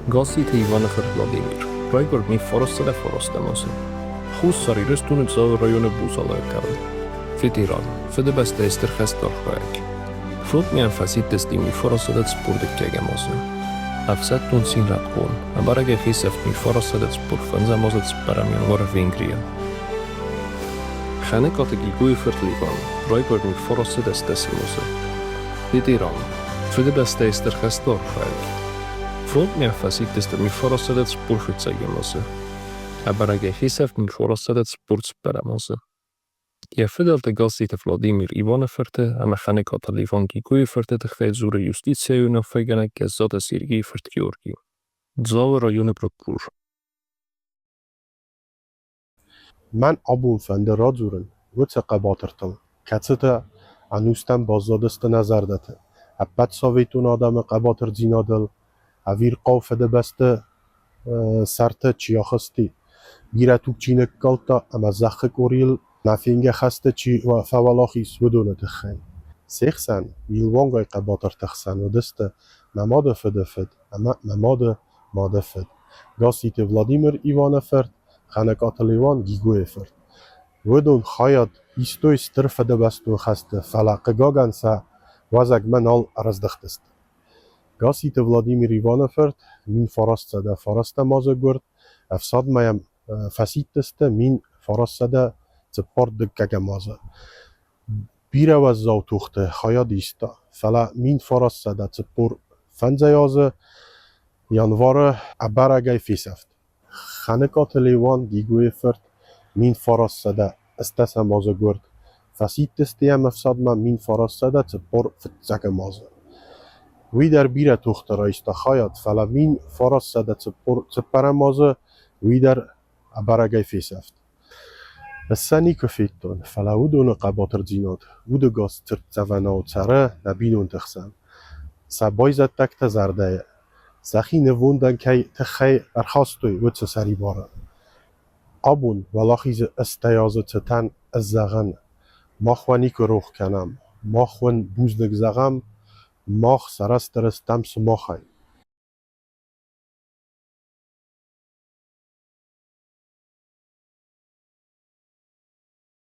Гасситы Иваны фырт Владимир райгуырд 1909 азы Хуссар Ирыстоны Дзауы районы Бузалайы хъӕуы. Ветеран, Фыдыбӕстӕйы Стыр хӕсты архайӕг. Фронтмӕ фӕсидтысты 1942 азы. Ӕфсӕддон цин рагон, ӕбӕрӕгӕй фесӕфт 1945 азы цыппӕрӕм январы Венгрийы. Хӕныкъаты Гигойы фырт Ливан райгуырд 1910 азы. Ветеран, Фыдыбӕстӕйы Стыр хӕсты архайӕг. Фронтмӕ фӕсидтысты 1945 азы. Ӕбӕрӕгӕй фесӕфт 1944 азы. Йӕ фыдӕлты Гасситы Владимир Иваны фырты ӕмӕ Хӕныкъаты Леван Гигойы фырты тыххӕй дзуры юстицияйы уынаффӕгӕнӕг Гӕззаты Сергейы фырт Георги, Дзауы районы прокурор. Мӕн абон фӕнды радзурын уыцы хъӕбатыртыл, кӕцытӕ ӕнустӕм баззадысты нӕ зӕрдӕты, ӕппӕт советон адӕмы хъӕбатырдзинадыл, ӕвирхъау Фыдыбӕсты сӕрты чи ахызти, бирӕ туг чи ныккалдта ӕмӕ зӕххы къорийыл нӕфенгӕ хӕсты чи фӕуӕлахиз, уыдоны тыххӕй. Се хсӕн милуангай хъӕбатырты хсӕн уыдысты мӕ мады фыды фыд ӕмӕ мӕ мады мады фыд Гасситы Владимир Иваны фырт, Хӕныкъаты Леуан Гигойы фырт. Уыдон хайад истой Стыр Фыдыбӕстон хӕсты, фӕлӕ, хъыгагӕн, сӕ уӕзӕгмӕ нал ӕрыздӕхтысты. Гасситы Владимир Иваны фырт 1909 азы гуырд, ӕфсадмӕ йӕм фӕсидтысты 1942 азы. Бирӕ уӕззау тохты хайад иста, фӕлӕ 1945 азы январы ӕбӕрӕгӕй фесӕфт. Хӕныкъаты Леуан Гигойы фырт 1980 азы гуырд, фӕсидтысты йӕм ӕфсадмӕ 1941 азы. Уый дӕр бирӕ тохты райста хайад, фӕлӕ 1944 азы уый дӕр ӕбӕрӕгӕй фесӕфт. Ӕз сӕ никуы федтон, фӕлӕ уыдоны хъӕбатырдзинад удӕгас цыртдзӕвӕнау цӕры нӕ бинонты хсӕн. Сӕ байзӕддӕгтӕ зӕрдӕйы сӕхи нывондӕн кӕй тыххӕй ӕрхастой, уыцы сӕрибары. Абон Уӕлахизы 80 азы цытӕн ӕз зӕгъын: мах уӕ никуы рох кӕнӕм, мах уын бузныг зӕгъӕм, мах сӕрыстыр стӕм сымахӕй.